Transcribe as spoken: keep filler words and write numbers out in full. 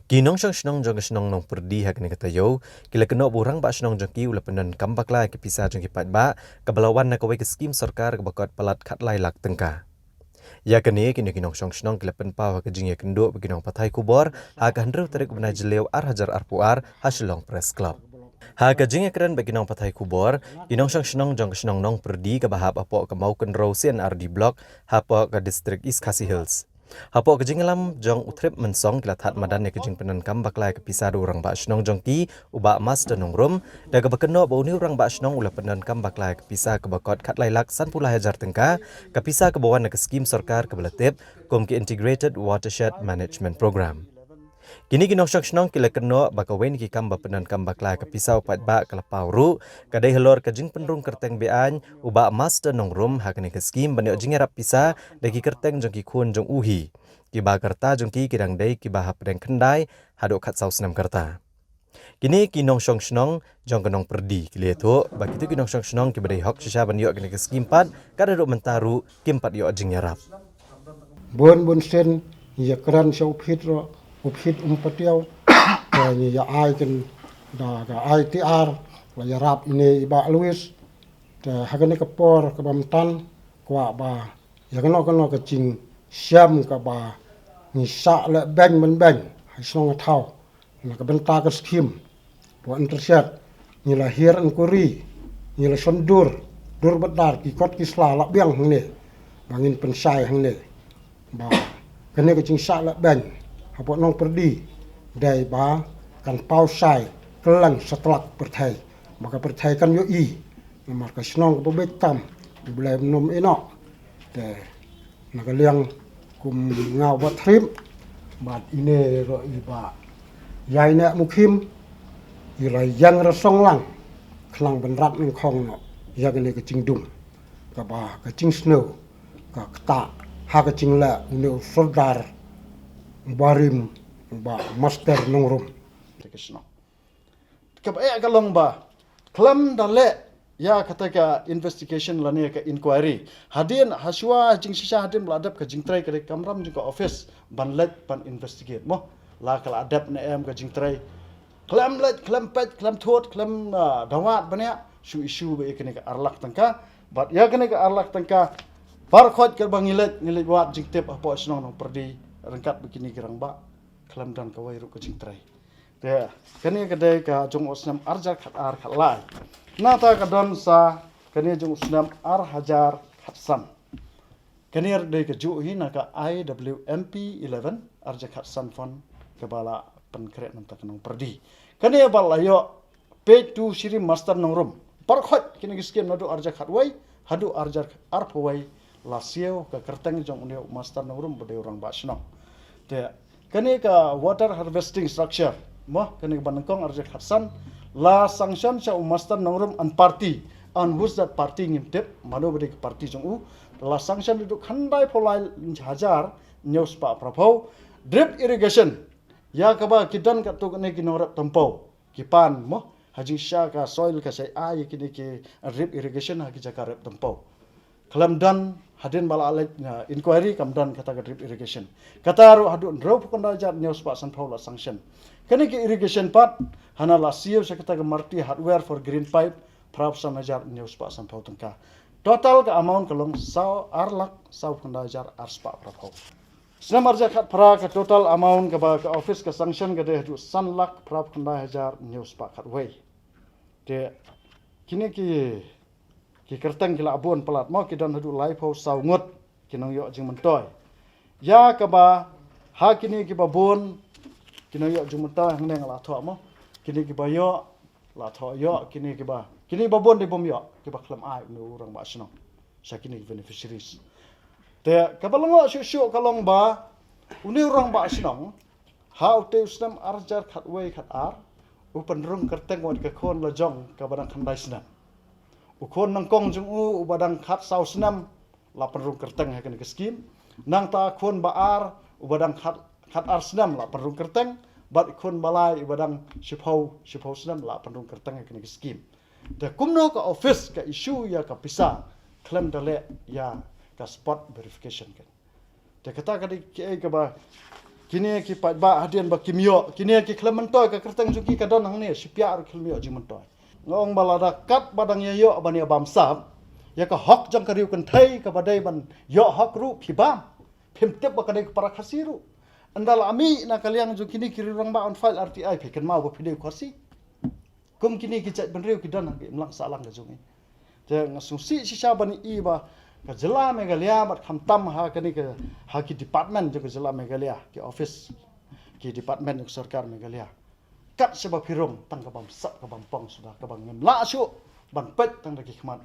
Ki nongshong shnong jong ka shnong Nongpyrdi ha kane ka taïew ki la kynnoh ba u rangbah shnong jong ki u la pyndonkam bakla ïa ka pisa jong ki paidbah kaba la wan na kawei ka skim sorkar kaba kot palat khatlai lak tyngka. Ïa kane kine ki nongshong shnong ki la pynpaw ha ka jingïakynduh bad ki nongpathai khubor ha ka hynriew tarik u bnai Jylliew ar hajar arphew ar ha Shillong Press Club. Ha ka jingïakren bad ki nongpathai khubor, ki nongshong shnong jong ka shnong Nongpyrdi kaba hap hapoh ka Mawkynrew C and R D Block hapoh ka District East Khasi Hills. Hapoh ka jingïalam jong u Thrip Mynsong ki la thad madan ïa ka jingpyndonkam bakla ïa ka pisa da u rangbah shnong jong ki, u Bah Master Nongrum, da kaba kynnoh ba une u rangbah shnong u la pyndonkam bakla ïa ka pisa kaba kot khatlai lak sanphew lai hajar tyngka, ka pisa kaba wan na ka skim sorkar kaba la tip kum ka Integrated Watershed Management Program. Kine ki nongshong shnong ki la kynnoh ba kawei na ki kam ba pyndonkam bakla ïa ka pisa u paidbah ka la paw ruh, ka dei halor ka jingpynrung kyrteng be-aiñ u Bah Master Nongrum ha kane ka skim ban ïoh jingïarap pisa da ki kyrteng jong ki khun jong u hi, kiba ka rta jong ki ki dang dei kiba hapdeng khyndai haduh khatsaw snem ka rta. Kine ki nongshong shnong jong ka Nongpyrdi ki la ïathuh ba kito ki nongshong shnong kiba dei hok shisha ban ïoh kane ka skim pat, kat haduh mynta ruh kim pat ïoh jingïarap. Bun bun sien ngi ïakren sha u Phit ruh, u Phit um patiaw. Ka ngi ïa ai kan da ka I T R la ïarap ine i Bah Louis. Te ha kane ka por kaba mynta kwah ba ïa kano kano ka jingshem kaba ngi shah leh beiñ man beiñ ha shnong ha thaw na ka bynta ka skim. Ba interested ngi la hiar inquiry, ngi la shon dur, dur bad dar, ki kot ki sla la biang hangne ba ngin pynshai hangne. Ba kane ka jingshah leh beiñ hapoh Nongpyrdi dei ba kan paw shai kylleng satlak pyrthei, ba ka pyrthei kan ïohi. Namar ka shnong kaba beit tam, U Blei um nym ïehnoh. Te na ka liang kum nga u Bah Thrip bad ine ruh i Bah Ïaineh Mukhim, i la ïeng rasong lang khnang ban rat nyngkong noh ïa kane ka jingdum kaba ka jingsniew ka ktah ha ka jingleh une u sordar barim, Bah Master Nongrum. Te ka shnong kaba eh ka long ba khlem da leh ïa kata ka investigation lane ka inquiry, hadien, ha shuwa, jingshisha hadien ba la dep ka jingtrei, ka dei kamram jong ka office ban leit ban investigate mo. La ka la dep ne em ka jingtrei, khlem leit, khlem peit, khlem thut, khlem, ah, dawat bniah, shu issue ba ïa kane ka ar lak tyngka. Bad ïa kane ka ar lak tyngka, barkhot kaba ngi leit, ngi leit wad jingtip hapoh shnong Nongpyrdi ryngkat bad kine ki rangbah, khlem don kawei ruh ka jingtrei. Te kane ka dei ka jong u snem ar hajar khatar khatlai. Nangta ka don sa kane jong u snem ar hajar khatsan. Kane ruh dei kajuh hi na ka I W M P eleven, ar hajar khatsan fund kaba la pynkhreh na ka bynta ka Nongpyrdi. Kane ba la ïoh paid to Shri Master Nongrum. Barkhot kine ki skim naduh ar hajar khatwei haduh ar hajar arphew wei la siew ka kyrteng jong une u Master Nongrum ba dei u rangbah shnong. Te kane ka water harvesting structure mo, kane kaba nyngkong ar hajar khatsan, la sanction sha u Master Nongrum and party, and who's that party ngim tip, mano ba dei ka party jong u. La sanction naduh khyndaiphew lai hajar hynñiew spah phraphew. Drip irrigation, ïa kaba ki don katto katne ki nongrep tympew ki pan mo, ha jingshisha ka soil ka shai ai ïa kine ki drip irrigation ha ki jaka rep tympew. Khlem don hadien ba la leit, uh, inquiry kam don kata ka drip irrigation. Kata ruh haduh hynriewphew khyndai hajar hynñiew spah sanphew la sanction. Kane ka irrigation pat hana la siew sha kata ka Marti Hardware for Green Pipe, phraphew san hajar hynñiew spah sanphew tyngka. Total ka amount ka long saw, ar lak sawphew khyndai hajar ar spah phraphew. Snem ar hajar khatphra ka total amount kaba ka office ka sanction ka dei haduh san lak phraphew khyndai hajar hynñiew spah khatwei. Te kine ki, ki kyrteng ki la bun palat mo, ki don haduh laiphew saw ngut ki nongïoh jingmyntoi. Ïa kaba ha kine kiba bun ki nongïoh jingmyntoi hangne nga la thoh mo, kine kiba ïoh la thoh ïoh, kine kiba, kine ba bun dei bym ïoh, kiba khlem ai une u rangbah shnong sha kine ki beneficiaries. Te kaba lyngngoh shuh shuh ka long ba une u rangbah shnong ha utei u snem ar hajar khatwei khatar u pynrung kyrteng wat ka khun la jong kaba dang khyndai snem. U khun nyngkong jong u uba dang khatsaw snem la pynrung kyrteng ha kane ka skim. Nangta khun ba ar uba dang khat, khatar snem la pynrung kyrteng, bad khun ba lai uba dang shiphew, shiphew snem la pynrung kyrteng ha kane ka skim. Te kumno ka office ka issue ïa ka pisa khlem da leh ïa ka spot verification kan. Te kata ka dei kaei kaba Kine ki paidbah hadien ba kim ïoh, kine ki khlem myntoi, ka kyrteng jong ki ka don hangne, shipia ruh khlem ïoh jingmyntoi. Nga ong ba lada kat ba dang ïa ïoh ban ïa bamsap ïa ka hok jong ka riew kynthei kaba dei ban ïoh hok ruh phi bam. Phim tip ba ka dei ka para Khasi ruh. Ynda la mih na ka liang jong kine ki riew rangbah ban file R T I, phi kynmaw ba phi dei u Khasi. Kum kine ki jaitbynriew ki don ha ka imlang sahlang ka jong ngi. Te nga sngewsih shisha ban i ba ka jylla Meghalaya bad khamtam ha kane ka, ha ki department jong ka jylla Meghalaya, ki office, ki department jong ka sorkar Meghalaya. Kat shaba phi rung tang ka bamsap ka bampong suda, kaba ngim lah shuh ban peit tang da ki khmat.